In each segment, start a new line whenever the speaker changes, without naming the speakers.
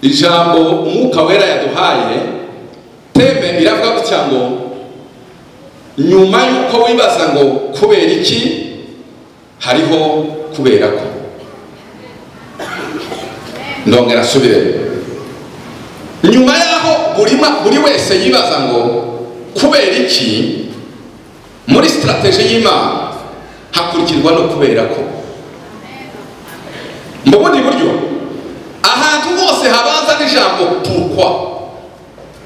Ijambo Umwuka Wera yaduhaye thème iravuga gutya ngo nyuma yuko wibaza ngo kubera iki, hariho kubera ko. Ndongera subire. Nyuma yaho buri wese yibaza ngo kubera iki, muri strategie y'Imana hakurikirwa no kubera ko. Mu bundi buryo, ahantu hose habanza n'ijambo pourquoi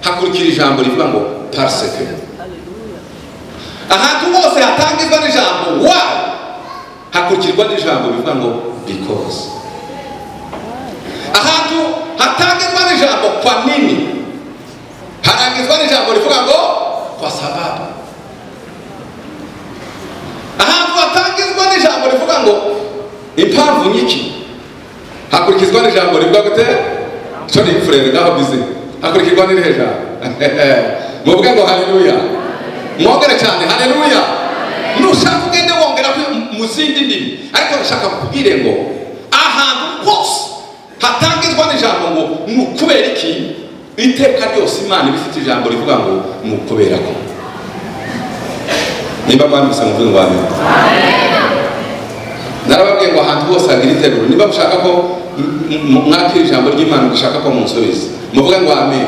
hakurikira ijambo rivuga ngo parce que. Ahantu hose hatangizwa n'ijambo why hakurikirwa n'ijambo bivuga ngo because. Ahantu hatangizwa n'ijambo kwa nini harangizwa n'ijambo rivuga ngo kwa sababu. Ahantu hatangizwa n'ijambo rivuga ngo impamvu nyiki hakurikizwa n'ijambo rivuga gute? Cyo ni frere ngaho bize hakurikirwa n'irihe jambo? Muvuge ngo haleluya. Mwongere cyane haleluya. Nushaka ugende wongera mu zindi ndimi, ariko nshaka kukubwire ngo ahantu hose hatangizwa n'ijambo ngo ni ukubera iki, iteka ryose Imana ibifite ijambo rivuga ngo ni ukubera ko. Nimba mwanditse muvuge ngo amen. Narababwiye ngo ahantu hose hagira iteruro. Nimba mushaka ko mwakira ijambo ry'Imana, mushaka ko munsubiza, muvuge ngo amen.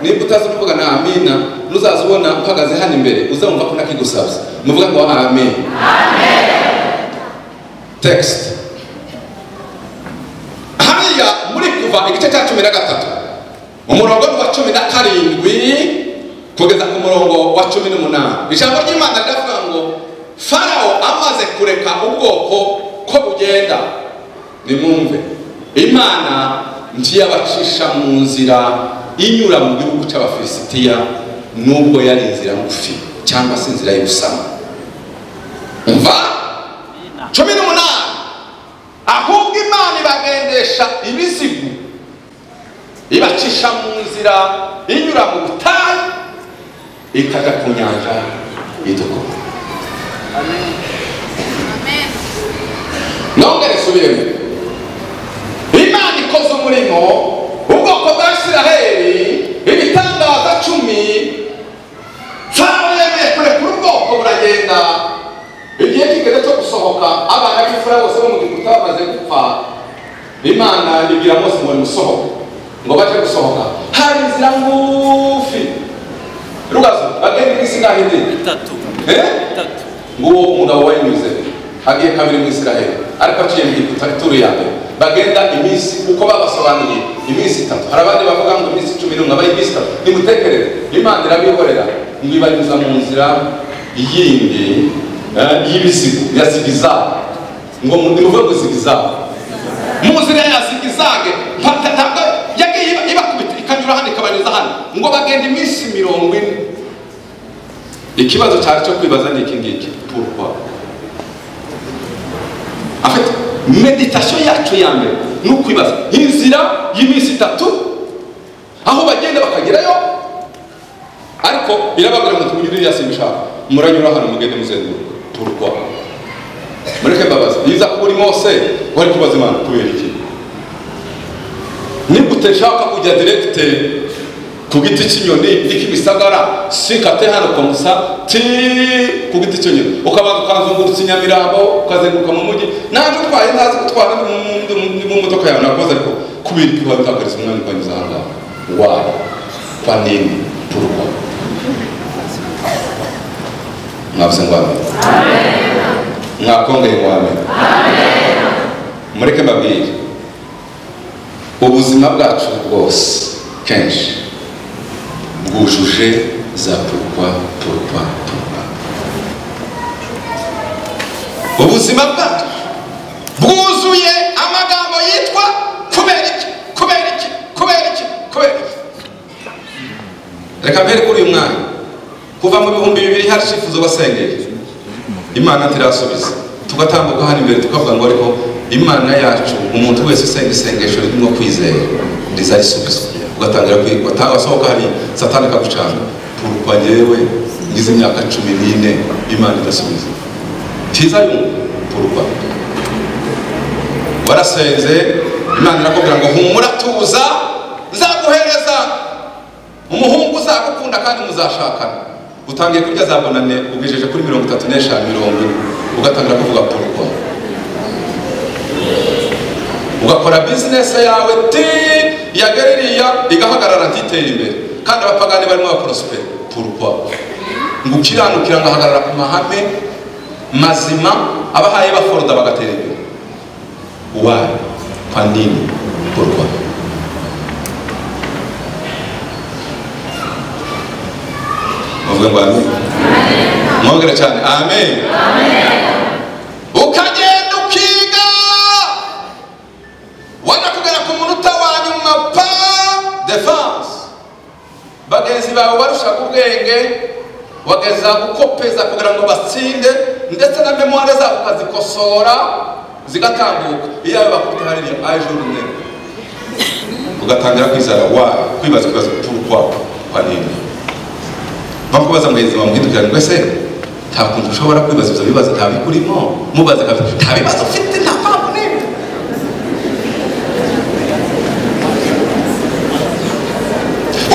Nimba utazi kuvuga na amina, nuzaza ubona mpagaze hano imbere uzumva ko nakigusabye. Muvuge ngo amen. Text hariya muri Kuva igice cya 13 umurongo wa 17 kugeza ku murongo wa 18, ijambo ry'Imana riravuga ngo Farao amaze kureka ubwoko ko bugenda, nimwumve, Imana ntiyabacisha mu nzira inyura mu gihugu cy'Abafilisitiya, nubwo yari inzira ngufi cyangwa se inzira y'ubusamo. Umva 18, ahubwo Imana ibagendesha ibizigu, ibacisha mu nzira inyura mu butayu, ikajya ku nyanja itukura.
Amen.
Nongere subiremo. Imana ikoze umurimo, ubwoko bwa Isiraheli ibitangaza 10, Farao yemeye kurekura ubwoko buragenda. Igihe kigeze cyo gusohoka, abana b'imfura bose bo mu Egiputa bamaze gupfa, Imana ibwira Mose ngo nimusohoke, ngo baje gusohoka hari inzira ngufi. Rugazo bagenda iminsi ingahe indi?
Itatu. Itatu.
Nguwo umugabo wayinyuze agiye kabiri mu Isiraheli, ariko aciye mu Egiputa ituru ya mbere. Bagenda iminsi uko babasobanuriye iminsi 3. Hari abandi bavuga ngo iminsi 11, abaye iminsi 3. Nimutekereze, Imana irabihorera ngo ibanyuza mu nzira yindi y'ibizigu ya zigizage. Ngo nimuvuge ngo zigizage. Mu nzira ya zigizage ntabwo yagiye ibakubita ikanyura hano ikabanyuza hano, ngo bagenda iminsi 40. Ikibazo cyari cyo kwibaza ni iki ngiki: pourquoi? En fait, meditation yacu ya mbere ni ukwibaza inzira y'iminsi 3 aho bagenda bakagerayo, ariko irababwira ngo tumunyure iriya simbishaka, muranyura hano mugende muzenguruka. Pourquoi? Mureke mbabaze, niza kuba uri Mose wari kubaza Imana kubera iki? Nigute nshaka kujya direct ku giti cy'inyoni ikibisagara, sikate hano komusa ti ku giti cy'inyoni, ukabanza ukanzungurutsa Inyamirambo, ukazenguruka mu mujyi, naje utwaye ntazi gutwara mu modoka yawe nakoze, ariko kubera iki watakariza umwanya ukanyuza aha ngaha? Why? Kwa nini? Pourquoi? Mwavuze ngo amen. Mwakongeye ngo amen. Mureke mbabwire, ubuzima bwacu bwose kenshi bwujuje za pourquoi, pourquoi, pourquoi. Ubuzima bwacu bwuzuye amagambo yitwa kubera iki, kubera iki, kubera iki, kubera iki. Reka mbere kuri uyu mwanya, kuva mu 2000 hari icyifuzo basengeye, Imana ntirasubiza. Tugatambuka hano imbere tukavuga ngo ariko Imana yacu, umuntu wese usenga isengesho ririmo kwizera rizarisubiza. Ugatangira kwiga, wasohoka hari Satani akagucanga, pourquoi njyewe ngize imyaka 14 Imana idasubiza? Tiza yumva pourquoi? Warasenze Imana irakubwira ngo humura tuza, nzaguhereza umuhungu uzagukunda kandi muzashakana. Utangiye kurya za bonane ugejeje kuri 35 40, ugatangira kuvuga pourquoi. Ugakora business yawe ti yageririya igahagarara ntitera imbere, kandi abapagani barimo baprospera. Pourquoi? Ngo ukiranukira ngahagarara ku mahame mazima abahaye baforda bagatera imbere. Why? Kwa nini? Pourquoi? Muvuge ngo amen. Mwongere cyane amen. Ukagenda ukiga, wajya kugera ku munota wa nyuma pa defense, bagenzi bawe barusha ubwenge, wageza gukopeza kugira ngo batsinde, ndetse na memoire zabo ukazikosora zigatambuka. Iyo bakubita hariya aje urumwe, ugatangira kwizara wa kwibaza ikibazo pourquoi, kwa nini. Bakubaza mugenzi wawe muhindukira ngo ese nta kuntu ushobora kwibaza ibyo bibazo nta bikurimo, mubaza kabisa nta bibazo ufite, nta mpamvu n'imwe.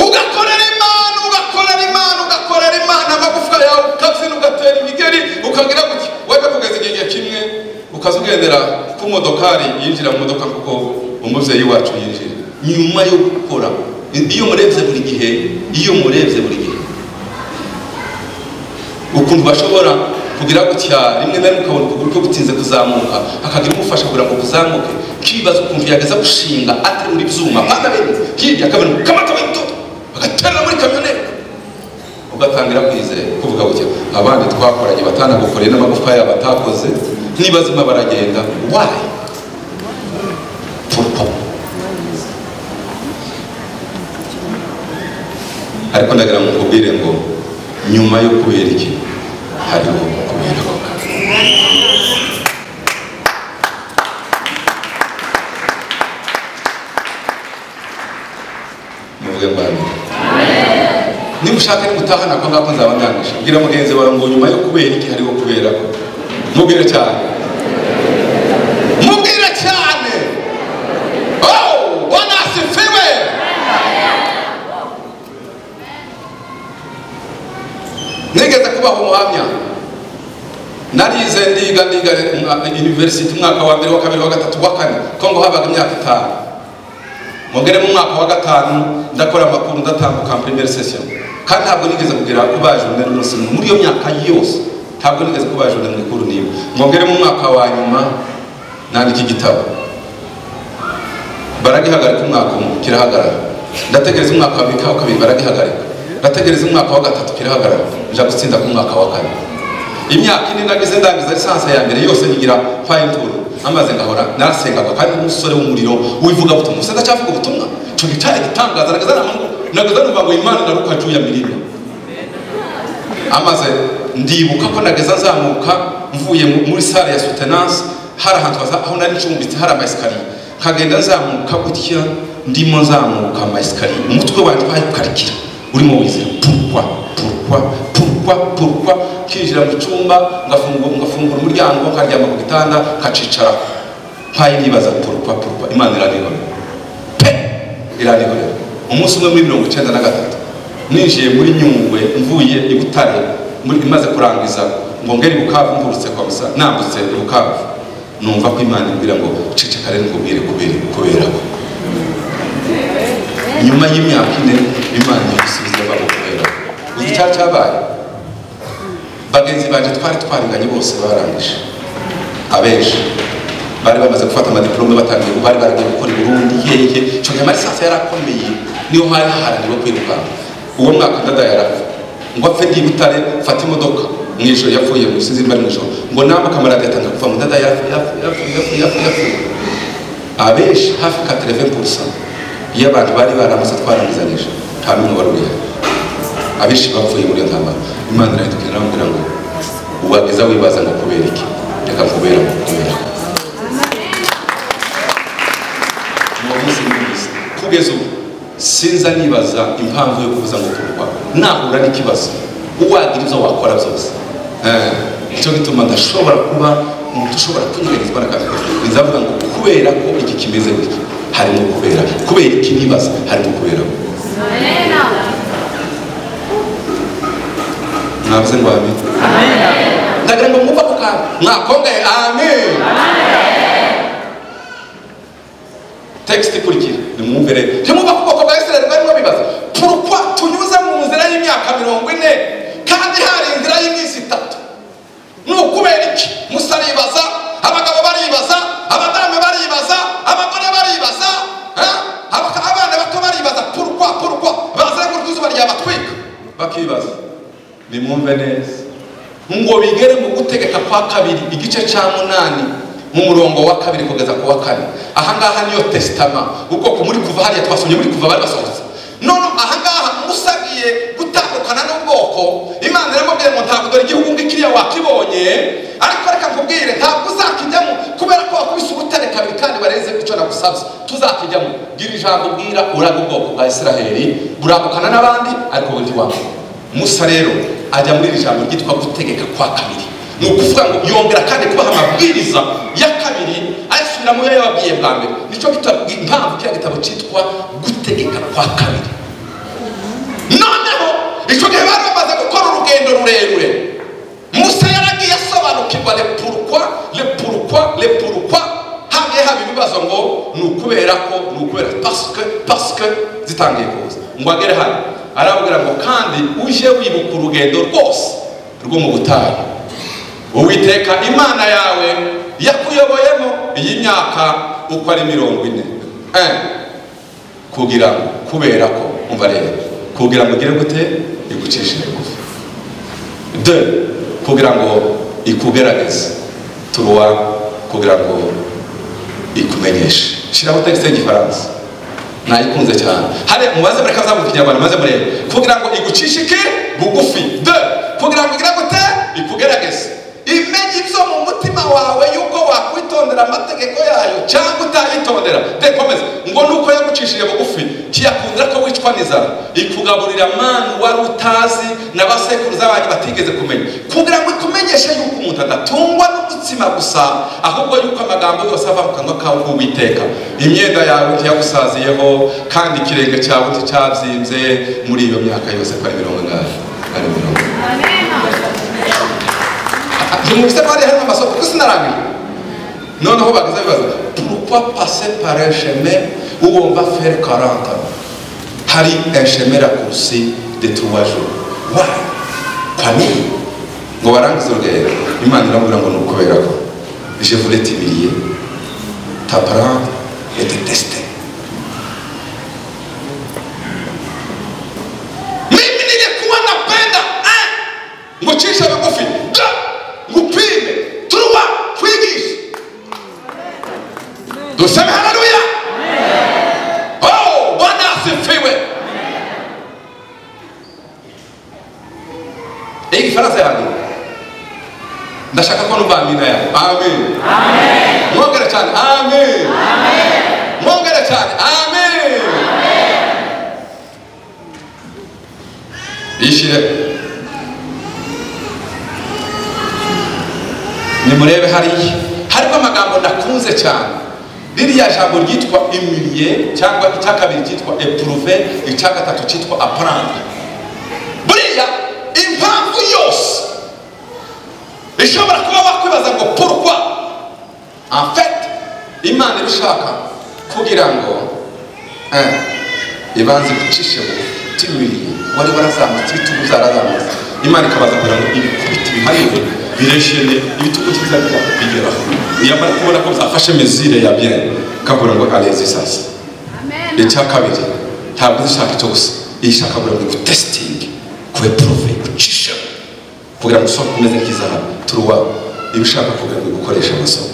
Ugakorera Imana, ugakorera Imana, ugakorera Imana, amagufwa yawe ukabyina, ugatera imigeri, ukagira gutya, wajya kugeza igihe kimwe ukaza ugendera ku modokari yinjira mu modoka kuko umubyeyi wacu yinjira. Nyuma yo gukora, iyo murebye buri gihe, iyo murebye buri gihe ukuntu bashobora kugira gutya, rimwe na rimwe ukabona ukuguru kwe gutinze kuzamuka, akagira umufasha kugira ngo kuzamuke, kibaza ukuntu yageza gushinga aterura ibyuma panda bene hirya akabona kamata wito bagaterera muri kamyonete. Ugatangira kwizera kuvuga gutya, abandi twakoranye batanagukoreye n'amagufwa yabo batakoze, nibazima baragenda. Why? Pourquoi? Ariko ndagira ngo nkubwire ngo nyuma yo kubera iki hariho kubera ko. Muvuge ngo amen. Niba ushaka gutahana ko ngako nzaba ndangije, bwira mugenzi wawe ngo nyuma yo kubera iki hariho kubera ko. Mubwire cyane, mubwire cyane. Oh, Bwana asifiwe. Nigeze kubaho umuhamya, narize ndiga university umwaka wa mbere, wa kabiri, wa gatatu, wa kane, Kongo habaga imyaka 5. Mugere mu mwaka wa 5 ndakora amakuru, ndatambuka première session, kandi ntabwo nigeze kugera kubajune n'umunsi muri iyo myaka yose, ntabwo nigeze kubajune mu ikuru niba. Mugere mu mwaka wa nyuma nandika igitabo, baragihagarika umwaka umwe kirahagarara, ndategereza umwaka wa kabiri baragihagarika, ndategereza umwaka wa 3 kirahagarara, nja gutsinda ku mwaka wa 4. Imyaka ine nagize ndangiza lisansi ya mbere yose nyigira payinturu, amaze ngahora narasengaga, kandi umusore w'umuriro wivuga butumwa, se ndacyavuga ubutumwa cyo gitari gitangaza, nageza numva ngo Imana naruka juu ya milima. Amaze ndibuka ko nageza nzamuka mvuye muri salle ya soutenance, hari ahantu aho nari ncumbitse hari ama escalier, nkagenda nzamuka gutya, ndimo nzamuka ama escalier, umutwe wanjye ukarikira urimo wizera pourquoi, pourquoi, pourquoi, pourquoi. Kinjira mu cyumba ngafungura umuryango, nkaryama ku gitanda nkacicara, mpaye nibaza pourquoi, pourquoi. Imana iranihorera pe, iranihorera. Umunsi umwe muri 93 ninjiye muri Nyungwe mvuye i Butare, imaze kurangiza ngo ngere i Bukavu, mvurutse kwa musa nambutse i Bukavu, numva ko Imana imbwira ngo ceceka rero nkubwire kubera ko. Nyuma y'imyaka 4 Imana isubiza bagukubera. Uzi cyari cyabaye? Bagenzi banje twari twariganye bose barangije, abenshi bari bamaze gufata amadiplome, batangiye bari baragiye gukora i Burundi hehe. Cyo gihe amalisansi yarakomeye, niho hari haharaniwe kwiruka. Uwo mwaka ndada yarapfa, ngo apfe ndi Butare, mfata imodoka mu ijoro, yapfuye mu sinzi niba ari mu ijoro, ngo nambuka amaradiyo atangira kuva ngo ndada yarapfa, yapfuye, yapfuye, yapfuye. Abenshi hafi 80% iyo abantu bari baramutse twarangizanyije nta n'umwe wari uriho, abenshi bapfuye muri iyo ntambara. Imana irahindukira iramubwira ngo ubageza wibaza ngo kubera iki, reka nkubera ngo kubera. Kugeza ubu sinza nibaza impamvu yo kubuza ngo kurwa, nahura n'ikibazo uwagira ibyo wakora byose. Icyo gituma ndashobora kuba umuntu ushobora kunyegezwa na kabiri, nzavuga ngo Kubera ko iki kimeze gutya harimo kubera, kubera iki nibaza harimo kubera. Mwavuze ngo amen. Ndagira ngo mwumva ko kandi mwakongeye amen. Texte ikurikira nimwumvire. Ntimwumva ko ubwoko bwa Israel barimo bibaza pourquoi tunyuze mu nzira y'imyaka 40 kandi hari inzira y'iminsi 3. Ni ukubera iki? Musa aribaza, abagabo baribaza, abadamu baribaza, abagore baribaza, abana bato baribaza pourquoi bazenguruka izuba ryabatwika bakibaza. Nimwumve neza ngo bigere mu gutegeka kwa kabiri igice cya 8 mu murongo wa 2 kugeza ku wa 4. Aha ngaha niyo testament ubwoko muri kuva hariya twasomye muri kuva bari basohotse. None aha ngaha Musa agiye gutandukana n'ubwoko. Imana iramubwira ngo ntabwo dore igihugu ngikiriya wakibonye, ariko reka nkubwire ntabwo uzakijyamo kubera ko wakubise ubutare kabiri kandi wareze icyo nagusabye. Tuzakijyamo. Gira ijambo ubwira uraga ubwoko bwa Israheli burabukana n'abandi ariko bundi wabo. Musa rero ajya muri iri jambo ryitwa gutegeka kwa kabiri. Ni ukuvuga ngo yongera kandi kubaha amabwiriza ya kabiri ayasubira mu yo yababwiye bwa mbere. Nicyo impamvu kiriya gitabo cyitwa gutegeka kwa kabiri. Noneho icyo gihe bari bamaze gukora urugendo rurerure. Musa yaragiye asobanukirwa le pourquoi, le pourquoi, le pourquoi. Hagiye haba ibibazo ngo ni ukubera ko, ni ukubera parce que zitangiye kuza. Ngo agere hano arababwira ngo kandi uje wibuka urugendo rwose rwo mu butayu Uwiteka Imana yawe yakuyoboyemo iyi myaka uko ari 40 kugira ngo kubera ko umva rero kugira ngo ugire gute igucishe bugufi, 2 kugira ngo ikugerageze, 3 kugira ngo ikumenyeshe. Shiraho texte y'igifaransa nayikunze cyane. Hare mubaze mureka zamu kinyarwanda maze murebe. Kugira ngo igucishe iki bugufi, 2 kugira ngo igire gute ikugerageze, imenye ibyo mu mutima wawe yuko wakwitondera amategeko yayo cyangwa utayitondera. Dekomeze ngo nuko yagucishije bugufi kiyakundira ko wicwa n'inzara, ikugaburira manu wari utazi n'abasekuruza banyu batigeze kumenya, kugira ngo ikumenyeshe yuko umuntu adatungwa n'umutsima gusa, ahubwo yuko amagambo yose ava mu kanwa kawe k'Uwiteka. Imyenda yawe ntiyagusaziyeho kandi ikirenge cyawe nticyabyimbye muri iyo myaka yose ko ari 40. Ari 40. Ntimwumvise ko hari harimo amasoko kuko sinarangiye. Noneho bageze bibaza pourquoi passer par un chemin où on va faire 40 ans? Hari un chemin raccourci de 3 jours. Why? Kwa nini? Ngo barangize urugendo Imana iramubwira ngo ni ukubera ko je voulais t'humilier, t'apprendre et te tester. Mimi nilikuwa napenda ngucisha bugufi, 2 ngupime, 3 kwigisha. Tuseme haleluya. Oh, Bwana asifiwe. Iyi Gifaransa yanjye ndashaka ko numva amina yawe. Amen. Amen. Mwongere cyane amen. Amen. Mwongere cyane amen. Amen. Ishire nimurebe hariya harimo amagambo nakunze cyane. Ririya jambo ryitwa humilier cyangwa icya kabiri cyitwa éprouver, icya gatatu cyitwa apprendre. Buriya impamvu yose ishobora kuba wakwibaza ngo pourquoi, en fait Imana ibishaka kugira ngo ibanze gucishe bugufi, humilier wari warazamutse ibitugu zarazamutse, Imana ikabaza kugira ngo ibikubite bihanirwe bireshene ibitugu bigeraho. Yamara kubona ko byafashe mesure ya bien kabura ngo allez sasa. Amen. Icya kabiri ntabwo izishaka icyo gusa, ishaka kugira ngo testing, kuéprouver, gucisha kugira ngo usoko umeze nk'izahabu. 3 ibishaka kugira ngo gukoresha amasomo.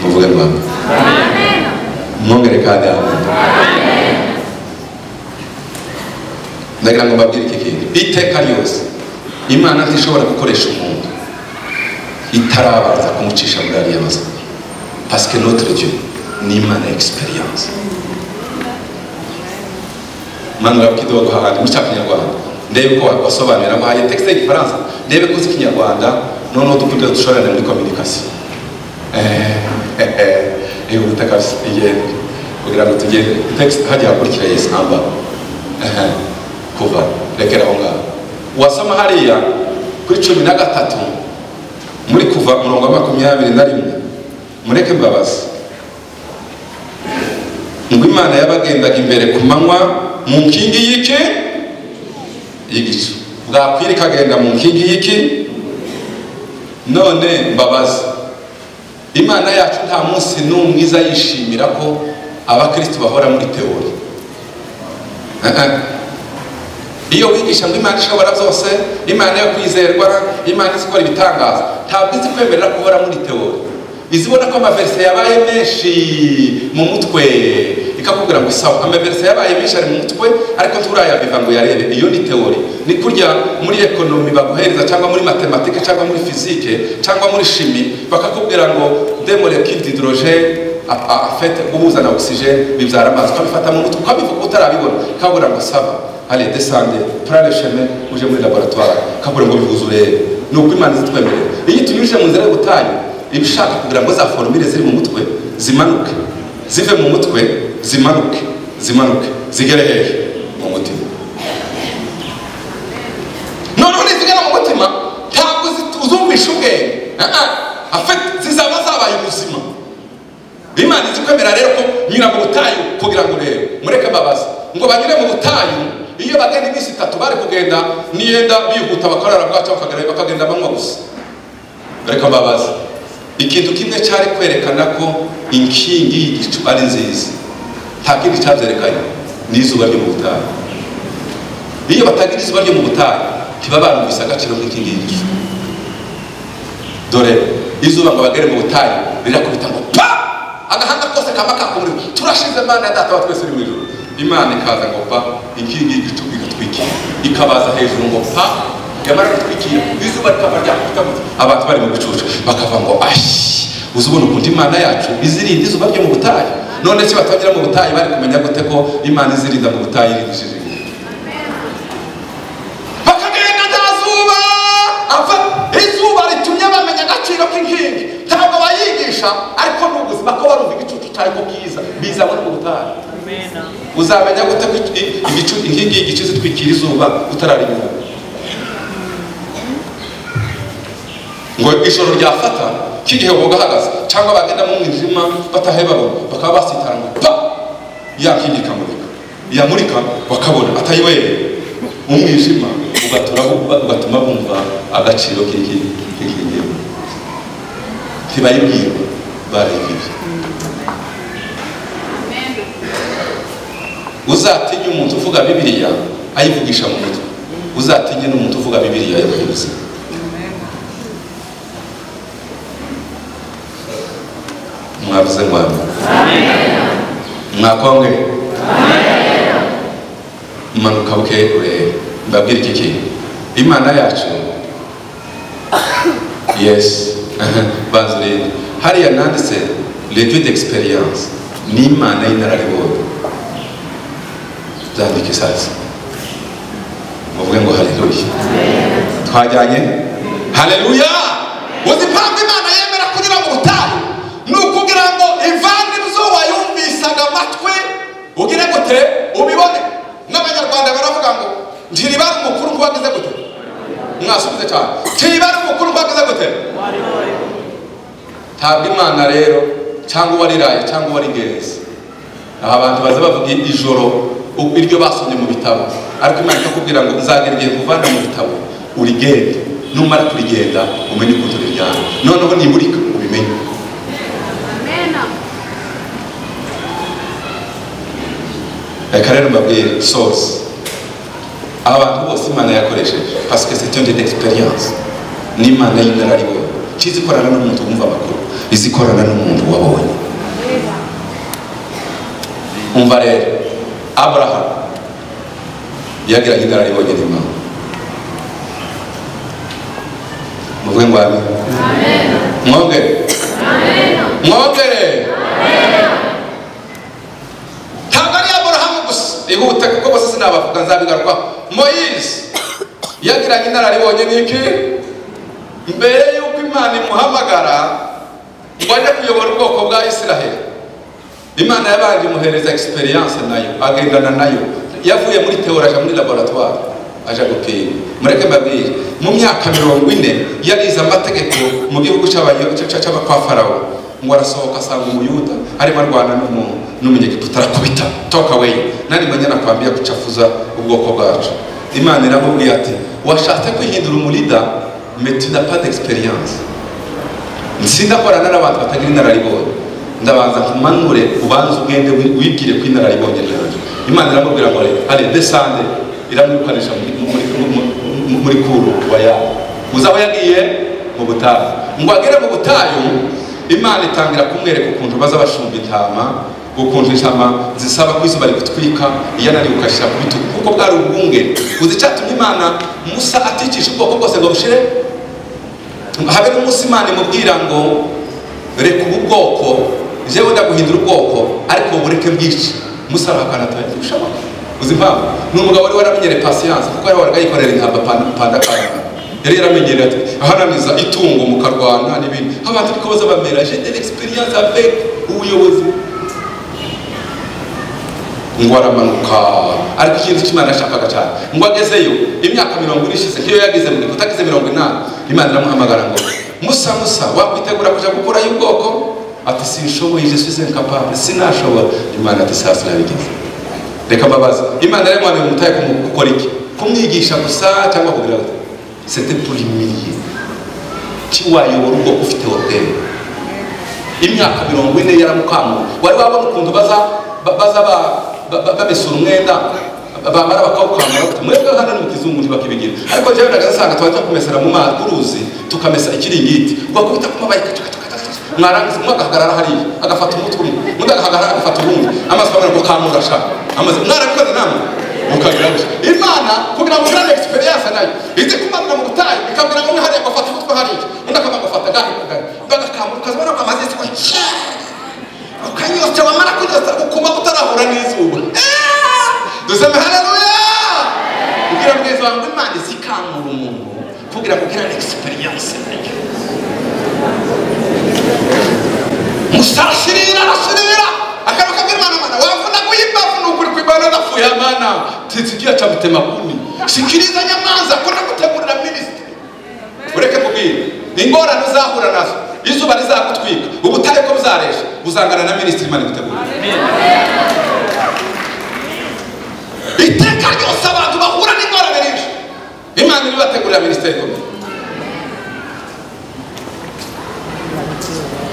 Muvuge ngo amen. Amen. Mwongere kandi amen. Amen. Ndagira ngo mbabwire iki kintu. Iteka ryose Imana ntishobora gukoresha umuntu itarabanza kumucisha muri ariya masomo. Parce que notre Dieu ni Imana experience. Manura kidogo hahandi mu Kinyarwanda ndebe ko wasobanurira ngo haye texte y'igifaransa ndebe ko uzi Kinyarwanda Noneho dukunde dushorane muri communication. Ihute kabisa, igende kugira ngo tugende. Text hajya hakurikira Yesu amba kuva rekera aho ngaho. Wasoma hariya kuri 13 muri Kuva murongo wa 21, mureke mbabazi ngo Imana yabagendaga imbere ku manywa mu nkingi y'iki y'igicu, bwakwira ikagenda mu nkingi y'iki. None mbabazi, Imana yacu nta munsi n'umwe iza yishimira ko abakristo bahora muri teori. Iyo wigisha ngo Imana ishobora byose, Imana yo kwizerwa, Imana izikora ibitangaza, ntabwo izi kwemerera guhora muri teori. Izibona ko amaverse yabaye menshi mu mutwe, ikakubwira ngo sawa, amaverse yabaye menshi ari mu mutwe, ariko turayabiva ngo yarebe. Iyo ni teori. Ni kurya muri ekonomi baguhereza, cyangwa muri matematike, cyangwa muri fizike, cyangwa muri shimi, bakakubwira ngo des molécules d'hydrogène en fait guhuza na oxygène bibyara amazi, ukabifata mu mutwe ukabivuga utarabibona, kabura ngo sava, allez descendez, prends le chemin uje muri laboratoire, kabura ngo bihuze urebe. Ni uko Imana izitwemerera. Iyo tunyujije mu nzira y'ubutayu, ibishaka kugira ngo za formule ziri mu mutwe zimanuke, zive mu mutwe zimanuke, zimanuke zigere hehe? Mu mutima. Noneho nizigera mu mutima ntabwo uzumvisha ubwenge, afite zizaba zabaye ubuzima. Imana izikwemera rero ko nyura mu butayu kugira ngo urebe. Mureke mbabazi ngo banyure mu butayu, iyo bagenda iminsi 3 bari kugenda niyenda bihuta bakarara bwacu bakagenda banywa gusa. Reka mbabazi, ikintu kimwe cyari kwerekana ko inkingi y'igicu ari nziza, nta kindi cyabyerekanye, ni izuba ryo mu butayu. Iyo batagira izuba ryo mu butayu ntiba barumvise agaciro k'inkingi y'igicu. Dore izuba ngo bagere mu butayu rirakubita ngo pa, agahanga kose kaba kakumuriwe, turashize Imana ya data wa twese uri mu ijuru. Imana ikaza ngo pa, inkingi y'igicu igatwikira, ikabaza hejuru ngo pa, yamara gutwikira izuba rikaba ryakubita, abantu bari mu gicucu bakava ngo ashi. Uzubona ukuntu Imana yacu izirinda izuba ryo mu butayu. None se batagira mu butayu bari kumenya gute ko Imana izirinda mu butayu irindishije? Bakagenda nta zuba, izuba ritumye bamenya agaciro k'inkingi. Ntabwo bayigisha, ariko ni ubuzima ko barumva igicucu cyayo ko kiza biza muri mu butayu. Uzamenya gute ko igicu inkingi y'igicu zitwikira izuba utararinyura? Ngo ijoro ryafata kigihe bogahagaze, cyangwa bagenda mu mwijima batahe babona, bakaba basitara ngo pa, ya nkingi ikamurika, yamurika bakabona atayiweye. Umwijima ugatuma bumva agaciro k'inkingi. Ntibayibwirwa, barayibwirwa. Uzatinye umuntu uvuga Bibiliya ayivugisha mu mutwe, uzatinye n'umuntu uvuga Bibiliya yayivuze. Mwavuze ngo amen. Mwakonge manuka buke urebe. Mbabwira iki kintu, Imana yacu yes banzurinde. Hariya nanditse le Dieu d'expérience, ni Imana y'inararibonye. Byandike sasa muvuge ngo haleluya. Twajyanye haleluya. Uzi impamvu Imana yemera kunyura mu butayu? Ni ukugira ngo ivane ibyo wayumvisaga amatwi ugire gute ubibone. N'abanyarwanda baravuga ngo ntiribara umukuru ngo wagize gute. Mwasubize cyane, ntiribara umukuru ngo wagize gute. Ntabwo Imana rero cyangwa uwariraye cyangwa uwarigenze, aho abantu baza bavuga ijoro iryo basomye mu bitabo, ariko Imana ikakubwira ngo nzagera igihe kuvana mu bitabo urigende, numara kurigenda umenye ukuntu riryana, noneho nimurika ubimenye. Reka rero mbabwire source abantu bose Imana yakoresheje, parce que c'est une d'expérience. Ni Imana y'inararibonye, izikorana n'umuntu wumva amakuru, izikorana n'umuntu wabonye. Umva rero, Abraham yagiranye inararibonye n'Imana. Muvuge ngo amen. Mwongere. Mwongere. Ntabwo ari Aburahamu gusa, ihute kuko bose sinabavuga nzabigarukaho. Moyize yagiranye inararibonye n'iki? Mbere y'uko Imana imuhamagara ngo ajye kuyobora ubwoko bwa Israheli, Imana yabanje imuhereza experience nayo, agendana nayo. Yavuye muri théorie aja muri laboratoire, aja gupima. Mureke mbabwire, mu myaka 40 yarize amategeko mu gihugu kwa Farawo. Ngo arasohoka asanga umuyuda arimo arwana n'umunyegiputa, arakubita, toka away, nani mwenye nakwambia kuchafuza ubwoko bwacu. Imana iramubwiye ati washatse kwihindura umulida, mais tu n'as pas d'expérience. Sindakorana n'abantu batagira inararibonye, ndabanza kumanure ubanze ugende wibwire ko inararibonye ryanjye. Imana iramubwira ngo allez descendez, iramwirukanisha muri kuru waya uzaho yagiye mu butayu. Ngo agere mu butayu, Imana itangira kumwereka ukuntu baza bashumba intama, ukuntu intama zisaba ko izuba rigutwika, iyananiwe ukashyira ku bitugu, kuko bwari ubwungere. Uzi icyatumye Imana Musa aticisha ubwoko bwose ngo bushire? Habe n'umunsi Imana imubwira ngo reka ubu bwoko, jewe ndaguhindura ubwoko, ariko bureke bwice. Musa arahakana ati bishoboka. Uzi impamvu? Ni umugabo wari waramenyereye patience, kuko yahoraga yikorera intama panda panda. Yari yaramenyereye ati ahananiza itungo mukarwana n'ibindi. Abantu niko baza bamera, j'ai de l'expérience avec ubuyobozi. Ngo aramanuka, ariko ikintu cy'Imana yashakaga cyane, ngo agezeyo imyaka 40 ishize, iyo yageze mu Egiputa ageze 80, Imana iramuhamagara ngo Musa, Musa, wakwitegura kuja gukurayo ubwoko? Ati sinshoboye, je suis incapable, sinashobora. Imana ati sasa nabigize. Reka mbabaze, Imana yari mutaye gukora iki? Kumwigisha gusa cyangwa kugira gute? C'était pour l'humilier. Kiwayobora ubwoko ufite orgueil. Imyaka 40 yaramukamura. Wari wabona ukuntu baza bamesura umwenda bamara bakawukamura, mwebwe hano ni mu kizungu ntibakibigira, ariko jewe ndagasanga twaza kumesera mu mazi kuruzi, tukamesa ikiringiti, ugakubita ku mabaye mwarangiza umwe agahagarara hariya agafata umutwe umwe, undi agahagarara agafata uwundi, amazi bamara gukamura sha amazi mwarabikoze namwe mukagira gutya. Imana kugira ngo ugirane experience nayo ize kumanura mu butayu, ikabwira ngo umwe hariya agafata umutwe hariya, undi akaba agafata gahe gahe, bagakamura, ukazibona ko amazi yose ukanyota, wamara kunyota ukuma utarahura n'izuba. Duseme haleluya. Kugira ngo wangu Imana izikamura umuntu kugira ngo ugirane experience nayo. Musa arashirira arashirira, akaruka bw'Imana, Mana wavunaguye imbavu n'ukuri kw'Imana ndapfuye, Mana tisikia cha mtema kuni, sikiriza nyamanza ko nagutegurira ministry. Ureke kubwira ingorane uzahura nazo, izuba rizagutwika, ubutayu ko buzaresha, uzangana na ministry Imana igutegurira. Iteka ryose abantu bahura n'ingorane nyinshi, Imana iribategurira ministry ikomeye.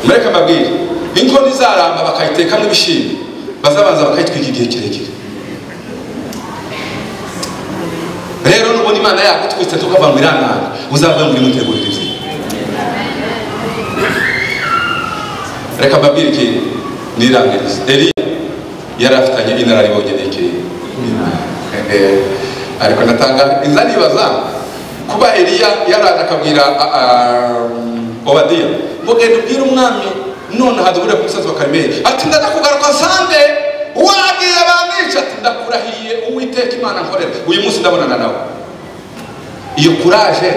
Mureke mbabwire, inkono izaramba bakayitekamo ibishyimbo, bazabanza bakayitwika igihe kirekire. Rero nubona Imana yagutwitse tukava ngo irananga, uzavuga ngo imutegurire ibyo. Reka mbabwire ikintu nirangirize. Eliya yari afitanye inararibonye n'iki? Ariko natanga inza nibaza kuba Eliya yaraje akabwira Obadiya ngo genda ubwire umwami none haduhure ku musozi wa Karumeli, ati ndaza kugaruka nsange wagiye banica, ati ndakurahiye Uwiteka Imana nkorera, uyu munsi ndabonana nawe. Iyo courage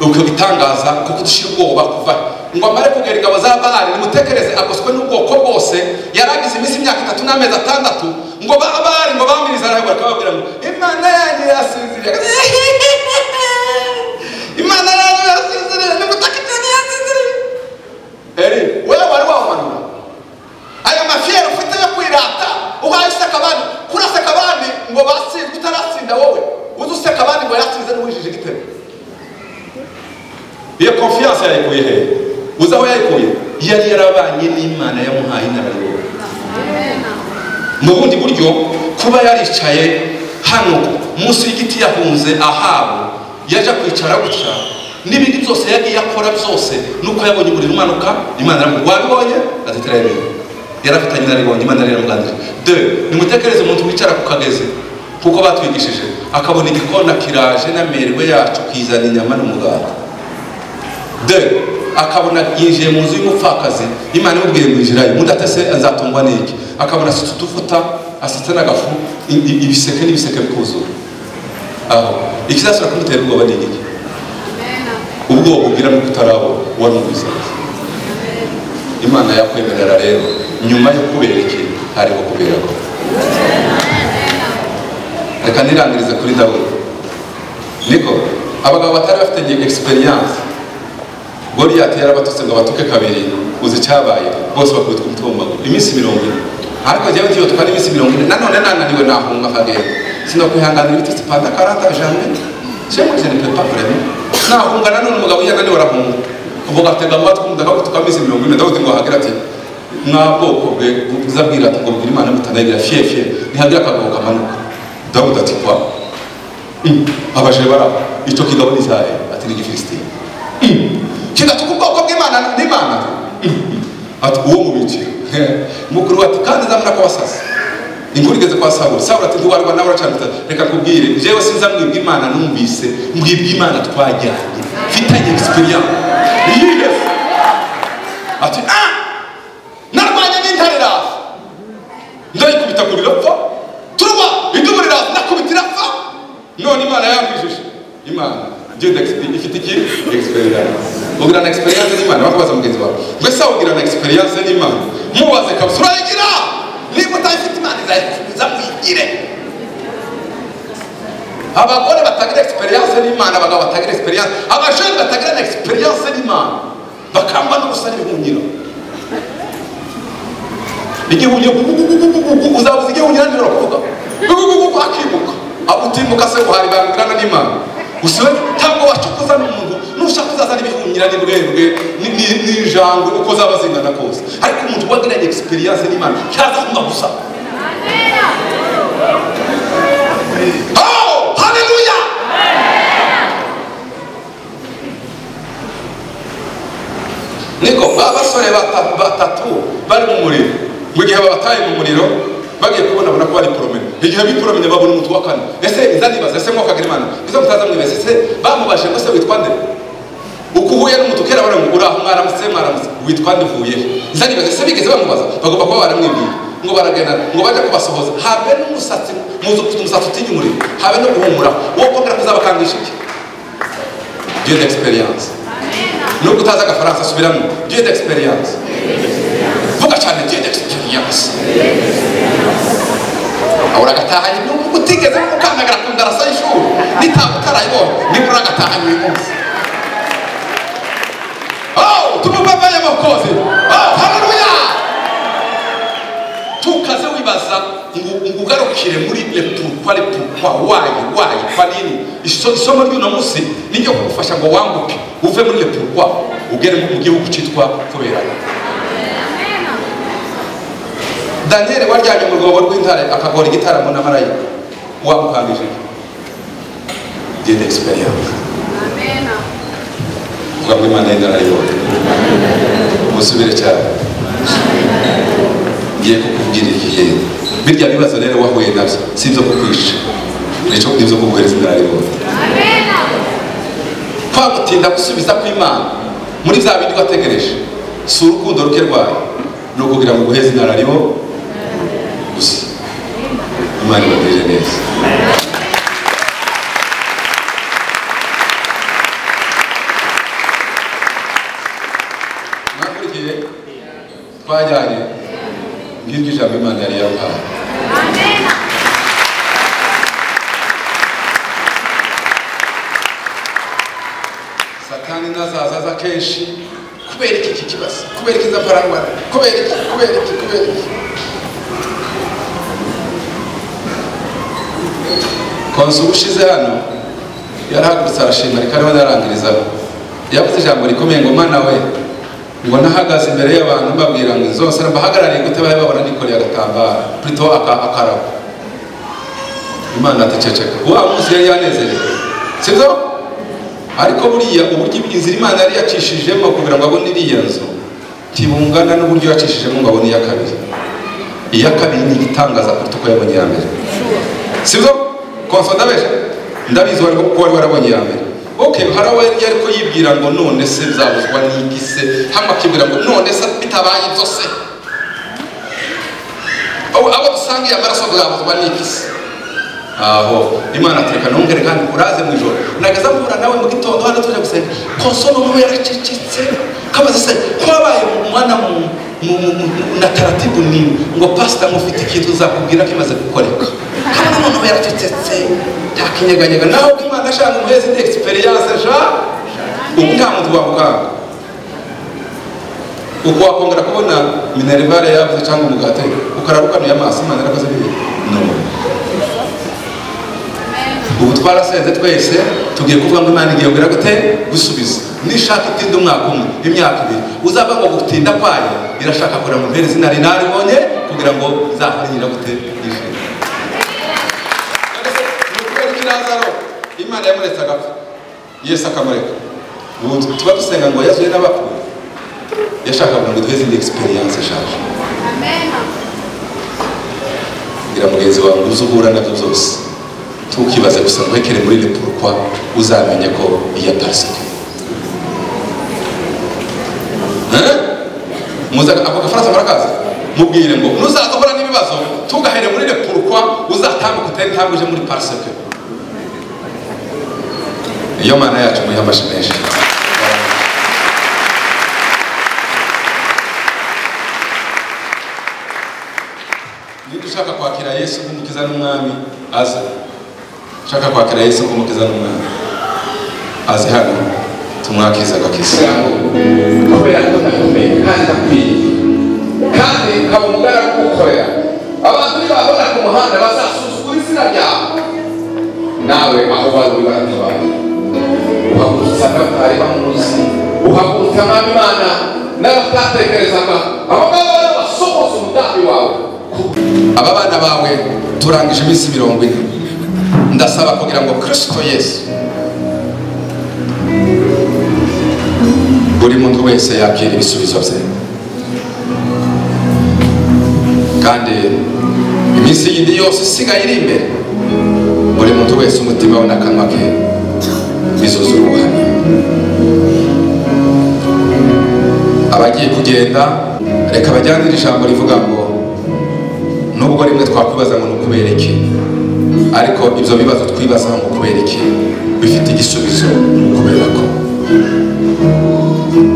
uko gitangaza kuko dushira ubwoba kuva ngo amare kugera ingabo za Baali, nimutekereze agoswe n'ubwoko bwose, yaragize iminsi imyaka 3 n'amezi 6, ngo ba Baali ngo bamiriza arahebwa, akababwira ngo Imana yanyu yasinziriye, Imana yanyu yasinziriye, nimutakitene yasinziriye. Eri wewe wari wamanura aya mafiero ufite yo kwirata, uhaye useka abandi, kuraseka abandi ngo batsinzwe utaratsinda wowe, uzi useka abandi ngo yatsinze n'uwijije igitego. Iyo confiance yayikuye he? Uzi aho yayikuye? Yari yarabanye n'Imana yamuhaye inararibonye. Mu bundi buryo kuba yaricaye hano munsi y'igiti yahunze Ahabu, yaje kwicara gutya, n'ibindi byose yagiye akora byose nuko yabonye umuriro umanuka, Imana wabibonye atetera ibintu. Yarafitanye inararibonye, Imana yaramuganirije. De nimutekereze umuntu wicara ku kagezi, kuko batwigishije, akabona igikona kiraje n'amerwe yacu kizana inyama n'umugati. De akabona yinjiye mu nzu y'umupfakazi, Imana imubwiye ngo injirayo, mudatese azatungwa n'iki? Akabona asutse utuvuta, asutse n'agafu, ibiseke n'ibiseke bikuzura. Aho ikizasubira kumutera ubwoba ni iki? Ubwoba ugira nuko utarabona warumvise. Imana yakwemerera rero nyuma yo kubera ikintu hariho kubera ko. Reka nirangirize kuri Dawudi. Niko abagabo batari bafite experience, Goliyati yarabatutse ngo batuke kabiri, uzi cyabaye bose bakubitwa umutwe mu maguru iminsi 40. Ariko jyewe ntiyo twari iminsi 40 nanone nananiwe nahunga akagenda. Sinokwihanganira ibitutsi panda 40 jamais. Chez moi je ne peux pas vraiment. Nahunga nanone umugabo yananiwe arahunga. Uvuga atega amatwi umudaka gutuka iminsi 40. Dawudi ngo ahagira ati mwa bwoko bwe uzabwira ati ngo bwira Imana mutanagira fie fie ntihagira akagabo kamanuka. Dawudi ati kwa abaje bara icyo kigabo ni cyahe? Ati ni Igifilisitiya. Kigatuka ubwoko bw'Imana n'Imana. Ati uwo mubiki mukuru ati kandi nzamura ko wasasa. Inkuru igeze kwa Sawuli. Sawuli ati ntiwarwa nawe uracana. Reka nkubwire jewe sinza mwibwa Imana numvise, mwibwa Imana twajyanye mfitanye experience. Ati narwanye n'intare iraza ndayikubita ku birapfa, turwa idubu riraza ndakubita irapfa, none Imana yankwijije. Imana ifite iki? Experience. Ugira na experience n'Imana. Bakubaza mugenzi wawe mbese ugira na experience n'Imana, mubaze kabisa urayigira. Niba utayifite Imana izayifuza muyigire. Abagore batagira experience n'Imana, abagabo batagira experience, abajene batagira na experience n'Imana, bakamba n'ubusa n'ibihunyiro. Igihunyiro uzabuza igihunyiro nijoro kuvuga akimuka utimuka se ngo hari bangirana n'Imana. Usiwe ntabwo wacukuza n'umuntu nushaka uzaza n'ibihunyira n'ibwebwe n'ijangwe uko zaba zingana kose, ariko umuntu wagiranye experience n'Imana cyaza kumva gusa. Oh, haleluya! Niko abasore batatu bari mu muriro, mu gihe babataye mu muriro bagiye kubona bona ko bari promene. Igihe bipromene babona umuntu wa kane. Ese inzanibaza ese mwakagira Imana biza mutaza mwibese ese bamubashe ngo se witwa nde? Uko uhuye n'umuntu kera baramugura aho mwaramutse mwaramutse witwa nde uvuye? Inzanibaza ese bigeze bamubaza bagomba kuba baramwibwiye ngo baragenda ngo baje kubasohoza habe n'umusatsi muzo kufite umusatsi utinya umuriro habe no guhumura wo kongera kuzabakangisha iki? Dieu d'expérience. Nubwo utazi agafaransa subiramo Dieu d'expérience. Vuga cyane Dieu d'expérience. Uragatahanye nubwo utigeze ukandagara ku ndarasa y'ishuri nitaba utarayibonye nibura uragatahanye uyu munsi. Oh, tumubavaye Mwokozi. Oh, haleluya. Tukaze wibaza ngo ugarukire muri le pourquoi le pourquoi why kwa nini. Isomo ry'uno munsi niryo kugufasha ngo wambuke uve muri le pourquoi ugere mu gihugu cyitwa kuberana. Daniel waryamye mu rwobo rw'intare akagora igitaramo na marayika wamukangije. Dieu d'expérience.
Amen.
Vuga ngo Imana y'inararibonye. Musubire cyane. Ngiye kukubwira ikigenda. Birya bibazo rero wahuye nabyo si ibyo kukwica, nicyo ibyo kuguhereza inararibonye.
Amen.
Kwa gutinda gusubiza kw'Imana muri bya bindi wategereje si urukundo ruke rwayo, ni ukugira ngo uguheze inararibonye gusa. Imana ibagirire neza. Mwakurikiye twajyanye ngiryo ijambo Imana yari yampaye. Satani nazaza aza kenshi kubera iki kibazo, kubera iki nzaparangwa, kubera iki, kubera iki, kubera iki. Konsu ushize hano yarahagurutse arashima reka ariho narangirizaho. Yavuze ijambo rikomeye ngo Mana we, ngo nahagaze imbere y'abantu mbabwira ngo zose mbahagarariye gute bahe babona nikoreye agatambaro plutôt akarabo. Imana ataceceka. Wa munsi yari yanezerewe, sibyo? Ariko buriya uburyo inzira Imana yari yacishijemo kugira ngo abone iriya nzu tibungana n'uburyo yacishijemo ngo abone iya kabiri. Iya kabiri ni igitangaza kuruta uko yabonye iya mbere, sibyo? Konso ndabeje ndabizi wari ko wari warabonye iya mbere. Okay, hari aho yari ariko yibwira ngo none se bizabuzwa n'iki se, hamwe akibwira ngo none se bitabaye ibyo se, abo dusangiye amaraso bwabuzwa n'iki se? Aho Imana atereka nongere kandi uraze mu ijoro nageza mpura nawe mu gitondo hano tuje gusenga konsono mu yaracecetse kabaze se kwabaye umwana mu na taratibu ni ngo pastor mufite ikintu uzakubwira kimaze gukoreka kandi noneho yaracecetse takinyeganyega naho Imana ashaka umuheze indi experience ja ubu nta muntu wakukanga uko wakongera kubona minervale yavuze cyangwa umugate ukararukanuye amaso Imana yarakoze bibi no. Ubu twarasenze twese tugiye kuvuga ngo Imana igiye kugira gute gusubiza nishaka itinda umwaka umwe imyaka ibiri uzava ngo gutinda kwayo irashaka kugira ngo mpere izina rinaribonye kugira ngo izahore gute yishimye. Lazaro Imana yamuretse agapfa Yesu akamureka. Ubu tuba dusenga ngo yazuye n'abapfuye yashaka kugira ngo duhe izindi experience ishaje. Amen. Ngira mugenzi wawe uzi uhura nabyo byose tukibaza gusa ngo hekere muri le pourquoi uzamenye ko iya parce que muza ako gafaransa murakazi mubwire ngo nuzaza uhura n'ibibazo tugahere muri le pourquoi uzatambuka utere intambwe uje muri parce que. Iyo Mana yacu muyihe amashyi menshi. Niba ushaka kwakira Yesu nk'umukiza n'umwami aze. Ushaka kwakira Yesu nk'umukiza n'umwami aze hano tumwakize agakiza.
Kubera ko ndakomeye kandi ndakwiye kandi nkaba umugaragu ugukorera abantu nibabona ku muhanda bazasuzugura izina ryawe nawe aho bari uri baratabaye uhagurutsa n'abatari bamuzi uhagurutsa mwami Imana n'abatatekerezaga abo ngabo basohoza umugambi wawe.
Aba bana bawe turangije iminsi 40 ndasaba kugira ngo Kristo Yesu buri muntu wese yakira ibisubizo bye kandi iminsi yindi yose isigaye iri imbere buri muntu wese umutima we n'akanwa ke bizuzura ubuhamya. Abagiye kugenda reka bajyanire ijambo rivuga ngo nubwo rimwe twakwibaza ngo ni ukubera iki ariko ibyo bibazo twibaza ngo kubera iki bifite igisubizo kubera ko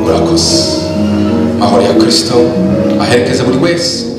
urakoze. Amahoro ya Kristo aherekeze buri wese.